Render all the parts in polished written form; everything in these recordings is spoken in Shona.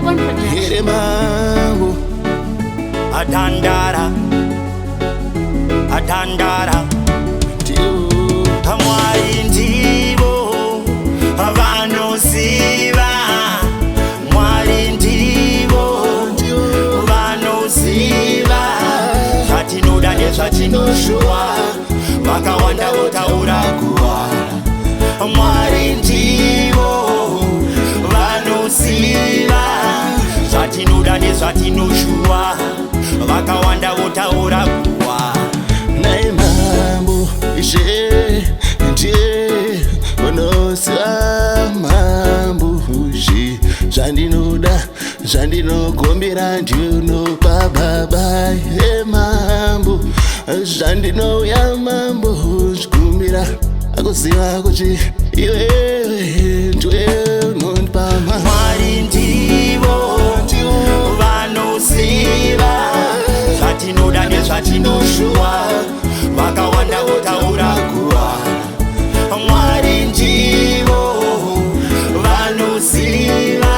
Shabon Production. Here mangu Atandara, atandara. Ndiwo. Mwari ndivo vanoziva, Mwari ndivo vanoziva zvatinoda nezvatinoshuwa, vakawanda votaura kuwa. Mwari ndivo vanoziva zvatinoda nezvatinoshuwa, vakawanda votaura kuwa. Nai mambo ishe ndiye unoziva mambo zhi zvandinoda zvandinogombera ndiunopa baba yemambo zvandinouya mambo zvikumbira akuziva kuti iwewe ndiwe unondipa. Mwari ndivo vanoziva zvatinoda nezvatinoshuwa, vakawanda votaura kuwa. Mwari ndivo vanoziva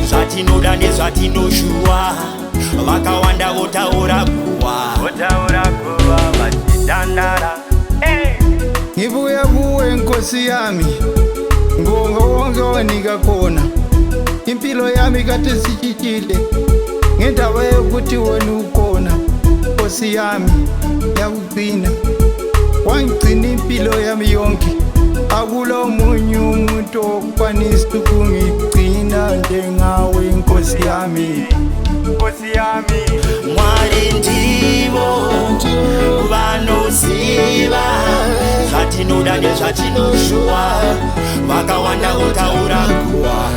zvatinoda nezvatinoshuwa, vakawanda votaura kuwa, votaura kuwa vachitandara. Ngibuya kuwe Nkosi yami, ngibonga wonke owanika khona. Impilo yami kade sitshitshile ngendaba yokuthi wena ukhona. Nkosi yami, yakugcina wangigcina impilo yami yonke. Akula omunye umuntu okwanisa ukungigcina njengawe Nkosi yami, Nkosi yami. Mwari ndivo vanoziva zvatinoda nezvatinoshuwa, vakawanda votaura kuwa.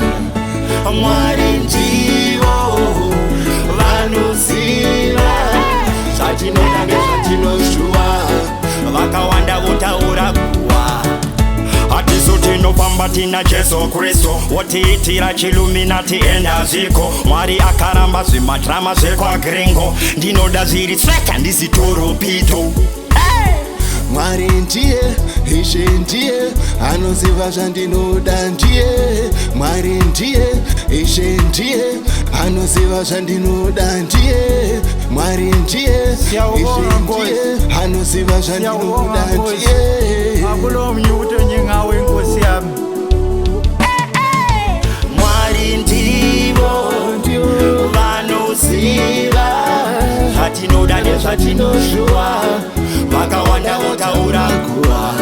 Mwari ndivo vanoziva zvatinoda nezvatinoshuwa, vakawanda votaura kuwa. Hatisu tinofamba tina Jesu Kristu, wotiitira chiluminati enda zviko. Mwari akaramba zvimadrama zvekwaGringo, ndinoda zviri tsveka ndizitoropito. Mwari ndiye ishe, ndiye anoziva zvandinoda, ndiye Mwari, ndiye ishe, ndiye anoziva zvandinoda, ndiye Mwari, ndiye Siyawubonga, ishe, Nkosi. ndiye anoziva Siyawubonga, zvandinoda, Nkosi. ndiye. Akulo mnye ukuthi njengawe Nkosi yami. Mwari ndivo vanoziva zvatinoda nezvatinoshuwa, vakawanda votaura kuwa.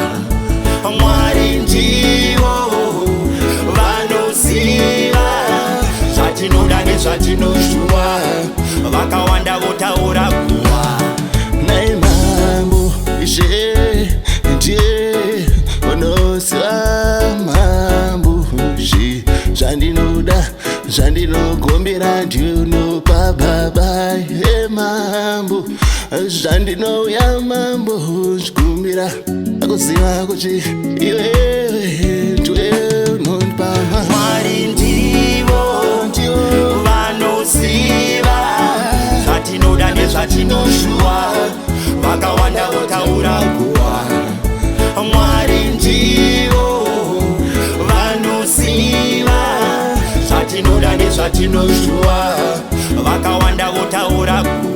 Mwari ndivo vanoziva zvatinoda nezvatinoshuwa, vakawanda votaura kuwa. Nai mambo ishe ndiye unoziva mambo zhi zvandinoda zvandinogombera ndiunopa baba yemambo zvandinouya mambo zvikumbira akuziva kuti iwewe ndiwe unondipa. Mwari ndivo vanoziva zvatinoda nezvatinoshuwa, vakawanda votaura kuwa. Mwari ndivo vanoziva zvatinoda nezvatinoshuwa, vakawanda votaura kuwa.